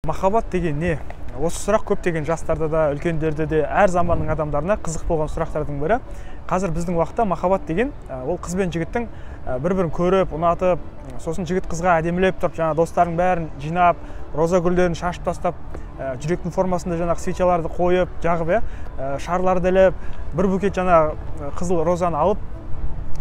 Махаббат деген не? Осы сұрақ көптеген жастарда да, үлкендерде де, әр заманның адамдарына қызық болған сұрақтардың бірі. Қазір біздің уақытта махаббат деген ол қыз бен жігіттің бір-бірін көріп, ұнатып, сосын жігіт қызға әдемілеп тұрып, жаңа достарының бәрін жинап, роза гүлдерін шашып тастап, жүректің формасында жаңағы свечаларды қойып, жағып, шарларды іліп, бір букет жаңағы қызыл розаны алып,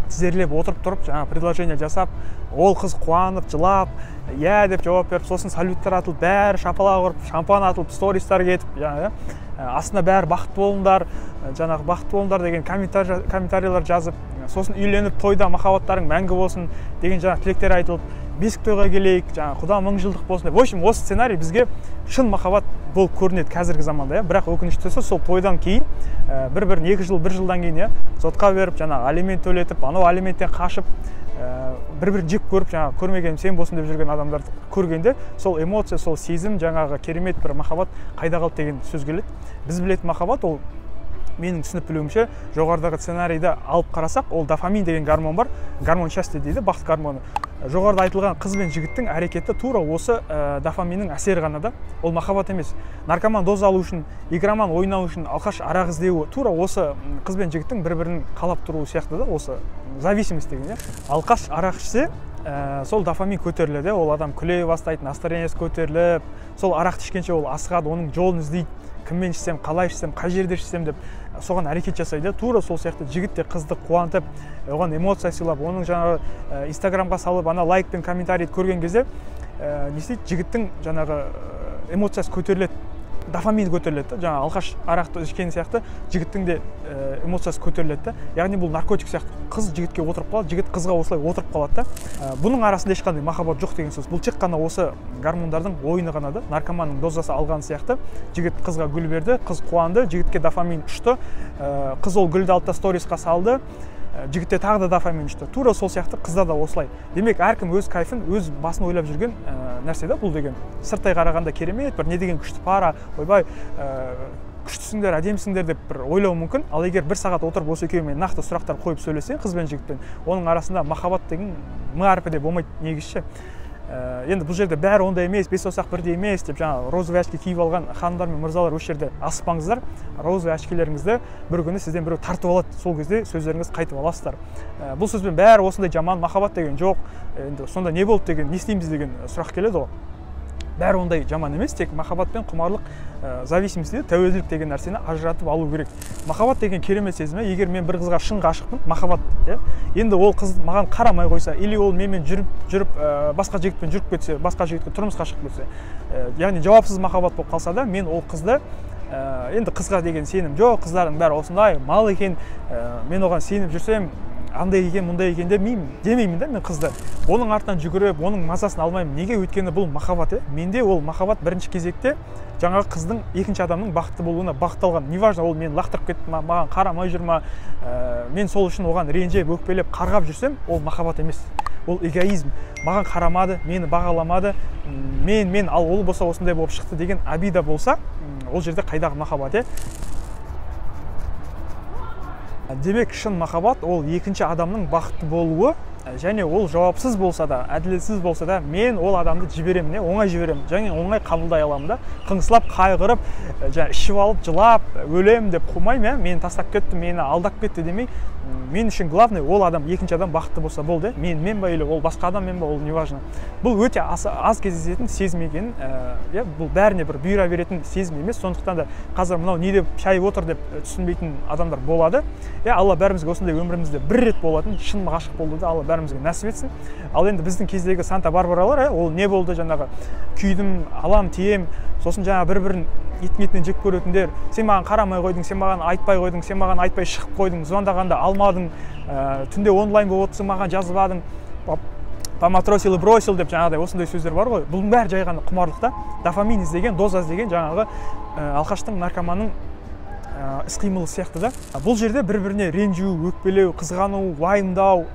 тізерлеп отырып тұрып, жаңа предложение жасап, ол қыз қуанып, жылап, иә деп жауап беріп, сосын салюттар атылып, бәрі шапалақ ұрып, шампан атылып, стористар кетіп, жаңа, астына бәрі бақытты болыңдар, жаңағы бақытты болыңдар деген комментарийлер жазып, сосын үйленіп тойда махаббаттарың мәңгі болсын деген жаңа тілектер айтылып, бесік тойға келейік, жаңа құда мың жылдық болсын деп. В общем, осы сценарий бізге шын махаббат болып көрінеді қазіргі заманда, иә. Бірақ өкініштісі, сол тойдан кейін бір-бір 2 жыл, 1 жылдан кейін, иә, сотқа беріп, жаңағы алимент төлетіп, анау алименттен қашып, бір-бір жек көріп, жаңағы көрмегенім сен болсын деп жүрген адамдарды көргенде, сол эмоция, сол сезім, жаңағы керемет бір махаббат қайда қалды деген сөз келеді. Біз білетін махаббат ол, менің түсініп білуімше, жоғарыдағы сценарийді алып қарасақ, ол дофамин деген гормон бар, гормон счастья дейді, бақыт гормоны. Жоғарыда айтылған қыз бен жігіттің әрекеті тура осы дофаминнің әсері ғана да, ол махаббат емес. Наркоман доза алу үшін, игроман ойнау үшін, алқаш арақ іздеуі тура осы қыз бен жігіттің бір-бірін қалап тұруы сияқты да, осы зависимость деген, иә. Алқаш арақ ішсе, сол дофамин көтеріледі, ол адам күле бастайды, настроениесі көтеріліп, сол арақты ішкенше ол асығады, оның жолын іздейді, кіммен ішсем, қалай ішсем, қай жерде ішсем деп соған әрекет жасайды. Тура сол сияқты жігіт те қызды қуантып, оған эмоция сыйлап, оның жаңағы Инстаграмға салып, ана лайк пен комментарийді көрген кезде, не істейді, жігіттің жаңағы эмоциясы көтеріледі, дофамин көтеріледі, жаңағы алқаш арақты ішкен сияқты жігіттің де эмоциясы көтеріледі да. Яғни бұл наркотик сияқты, қыз жігітке отырып қалады, жігіт қызға осылай отырып қалады да. Бұның арасында ешқандай махаббат жоқ деген сөз. Бұл тек қана осы гормондардың ойыны ғана да. Наркоманның дозасы алған сияқты, жігіт қызға гүл берді, қыз қуанды, жігітке дофамин ұшты, қыз ол гүлді алды да сторисқа салды, жігітте тағы да дофамин ұшты. Тура сол сияқты қызда да осылай. Демек, әркім өз кайфын, өз басын ойлап жүрген нәрсе да бұл деген. Сырттай қарағанда керемет, бір не деген күшті пара, ойбай, күштісіңдер, әдемісіңдер деп бір ойлауы мүмкін. Ал егер бір сағат отырып осы екеуімен нақты сұрақтар қойып сөйлесең, қыз бен жігітпен, оның арасында махаббат деген м әрпі де болмайды негізше. Енді бұл жерде бәрі ондай емес, бес саусақ бірдей емес деп жаңа розовый очки киіп алған ханымдар мен мырзалар осы жерде асықпаңыздар. Розовый очкилеріңізді бір күні сізден біреу тартып алады, сол кезде сөздеріңізді қайтып аласыздар. Бұл сөзбен бәрі осындай жаман, махаббат деген жоқ, енді сонда не болды деген, не істейміз деген сұрақ келеді ғой. Бәрі ондай жаман емес, тек махаббат пен құмарлық, зависимость дейді, тәуелділік деген нәрсені ажыратып алу керек. Махаббат деген керемет сезім, егер мен бір қызға шын ғашықпын, махаббат, иә? Енді ол қыз маған қарамай қойса, или ол менімен жүріп, басқа жігітпен жүріп кетсе, басқа жігітке тұрмысқа шығып кетсе, яғни жауапсыз махаббат болып қалса да, мен ол қызды, енді қызға деген сенім жоқ, қыздардың бәрі осындай, мал екен, мен оған сеніп жүрсем, андай екен, мұндай екен деп демеймін да мен қызды. Оның артынан жүгіріп, оның мазасын алмаймын. Неге? Өйткені бұл махаббат, е? Менде ол махаббат бірінші кезекте жаңағы қыздың, екінші адамның бақытты болуына бағытталған. Неважно, ол мені лақтырып кетті ма, маған қарамай жүр ма, мен сол үшін оған ренжіп, өкпелеп, қарғап жүрсем, ол махаббат емес. Ол эгоизм. Маған қарамады, мені бағаламады, мен, ал ол болса осындай болып шықты деген обида болса, ол жерде қайдағы махаббат, е? Демек, шын махаббат ол екінші адамның бақытты болуы, және ол жауапсыз болса да, әділетсіз болса да, мен ол адамды жіберемін, не, оңай жіберемін, және оңай қабылдай аламын да. Қыңсылап, қайғырып, жаңа ішіп алып, жылап, өлемін деп қумаймын, ә? Мені тастап кетті, мені алдап кетті демей, мен үшін главный ол адам, екінші адам бақытты болса болды, ә? Мен ба или ол басқа адаммен ба, ол неважно. Бұл өте аз кездесетін сезім екен, иә, бұл бәріне бір бұйыра беретін сезім емес. Сондықтан да қазір мынау не деп шайып отыр деп түсінбейтін адамдар болады. Иә, Алла бәрімізге осындай өмірімізде бір рет болатын шын ғашық болуды Алла бәрімізге нәсіп етсін. Ал енді біздің кездегі Санта-Барбаралар, ол не болды, жаңағы күйдім, алам, тием, сосын жаңа бір-бірін еттің етінен жек көретіндер, сен маған қарамай қойдың, сен маған айтпай қойдың, сен маған айтпай шығып қойдың, звондағанда алмадың, түнде онлайн болып отырсың, маған жазбадың, поматросил и бросил деп жаңағыдай осындай сөздер бар ғой. Бұның бәрі жай ғана құмарлық та, дофамин іздеген, доза іздеген жаңағы алқаштың, наркоманның іс-қимылы сияқты да. Бұл жерде бір-біріне ренжу, өкпелеу, қызғану, уайымдау,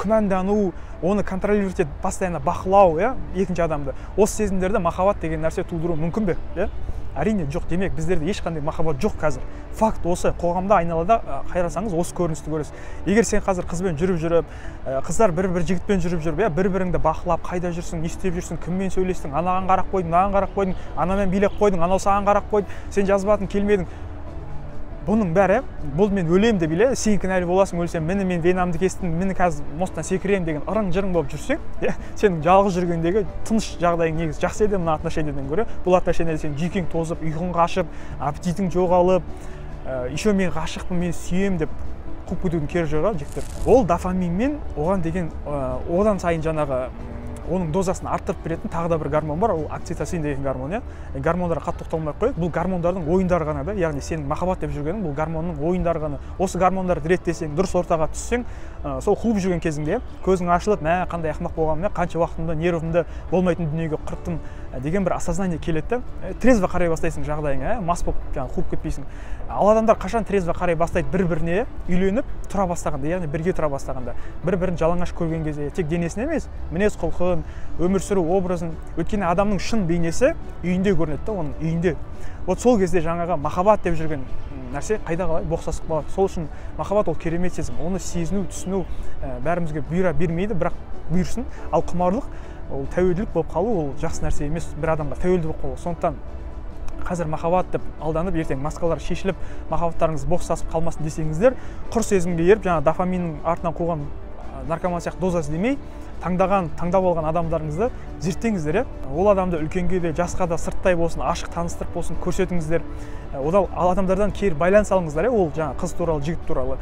күмәндану, оны контролировать етіп, постоянно бақылау, иә, екінші адамды. Осы сезімдерді махаббат деген нәрсе тудыру мүмкін бе? Иә? Әрине жоқ. Демек, біздерде ешқандай махаббат жоқ қазір. Факт осы, қоғамда, айналада қарасаңыз осы көріністі көресіз. Егер сен қазір қызбен жүріп-жүріп, қыздар бір-бір жігітпен жүріп-жүріп, иә, бір-біріңді бақылап, қайда жүрсің, не істеп жүрсің, кіммен сөйлестің, анаған қарап қойдың, мынаған қарап қойдың, анамен билеп қойдың, анау саған қарап қойды, сен жазбадың, келмедің. Бұның бәрі, бұл мен өлем деп иле, сен кінәлі боласың, өлсем, міне мен венамды кестім, міне қазір мосттан секіремін деген ырың-жырың болып жүрсең, иә, сенің жалғыз жүргендегі тыныш жағдайың негізі жақсы еді мына отношениеден гөрі. Бұл отношениеде сен жүйкең тозып, ұйқың қашып, аппетитің жоғалып, еще мен ғашықпын, мен сүйемін деп қуып кетудің керегі жоқ, жігіттер. Ол дофаминмен оған деген, одан сайын жаңағы оның дозасын арттырып беретін тағы да бір гормон бар, ол окситоцин деген гормон, иә. Гормондарға қатты тоқталмай ақ қояйық. Бұл гормондардың ойындары ғана да, яғни сенің махаббат деп жүргенің бұл гормонның ойындары ғана. Осы гормондарды реттесең, дұрыс ортаға түссең, сол қуып жүрген кезіңде көзің ашылып, мә, қандай ақымақ болғанмын, қанша уақытымды, нервімді болмайтын дүниеге құрттым деген бір осознание келеді де, трезво қарай бастайсың жағдайыңа, мас болып жаңағы қуып кетпейсің. Ал адамдар қашан трезво қарай бастайды? Бір-біріне үйленіп тұра бастағанда, яғни бірге тұра бастағанда, бір-бірін жалаңаш көрген кезде, тек денесін емес, мінез құлқын, өмір сүру образын. Өйткені адамның шын бейнесі үйінде көрінеді да, оның үйінде. Вот сол кезде жаңағы махаббат деп жүрген нәрсе қайда қалай боқсасып қалады. Сол үшін махаббат ол керемет сезім, оны сезіну, түсіну бәрімізге бұйыра бермейді, бірақ бұйырсын. Ал құмарлық, ол тәуелділік болып қалу, ол жақсы нәрсе емес, бір адамға тәуелді болып қалу. Сондықтан қазір махаббат деп алданып, ертең маскалар шешіліп, махаббаттарыңыз боқсасып қалмасын десеңіздер, құр сезімге еріп, жаңа дофаминнің артынан қуған наркоман сияқты доза іздемей, таңдап алған адамдарыңызды зерттеңіздер, иә. Ол адамды үлкенге де, жасқа да, сырттай болсын, ашық таныстырып болсын, көрсетіңіздер. Одан ал адамдардан кері байланыс алыңыздар, иә, ол жаңа қыз туралы, жігіт туралы.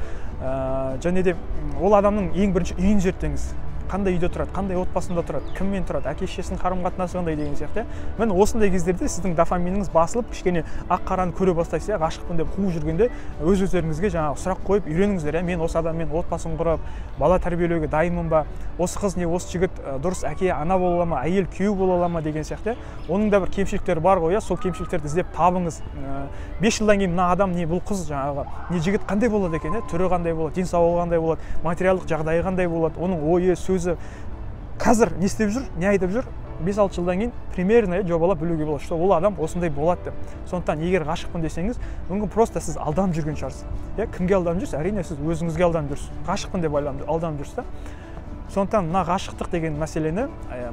Және де ол адамның ең бірінші үйін зерттеңіз. Қандай үйде тұрады, қандай отбасында тұрады, кіммен тұрады, әке шешесінің қарым-қатынасы қандай деген сияқты. Міне осындай кездерде сіздің дофаминіңіз басылып, кішкене ақ қараны көре бастайсыз, иә, ғашықпын деп қуып жүргенде өз өздеріңізге жаңағы сұрақ қойып үйреніңіздер, иә, мен осы адаммен отбасын құрып, бала тәрбиелеуге дайынмын ба, осы қыз не осы жігіт дұрыс әке, ана бола ала ма, әйел, күйеу бола ала ма деген сияқты. Оның да бір кемшіліктері бар ғой, иә, сол кемшіліктерді іздеп табыңыз. 5 жылдан кейін мына адам не бұл қыз жаңағы, не жігіт қандай болады екен, иә, түрі қандай болады, денсаулығы қандай болады, материалдық жағдайы қандай болады, оның ойы, сөзі қазір не істеп жүр, не айтып жүр, 5-6 жылдан кейін примерно жобалап білуге болады, что ол адам осындай болады деп. Сондықтан егер ғашықпын десеңіз, мүмкін просто сіз алданып жүрген шығарсыз. Иә, кімге алданып жүрсіз? Әрине сіз өзіңізге алданып жүрсіз. Ғашықпын деп алданып жүрсіз да. Сондықтан мына ғашықтық деген мәселені,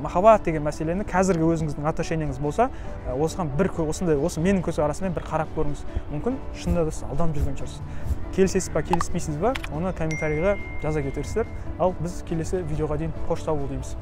махаббат деген мәселені қазіргі өзіңіздің отношениеңіз болса, осыған бір осындай, осы менің көзқарасыммен бір қарап көріңіз. Мүмкін шынында да сіз алданып жүрген шығарсыз. Келісесіз ба, келіспейсіз ба, оны комментарийға жаза кетерсіздер. Ал біз келесі видеоға дейін қош сау бол дейміз.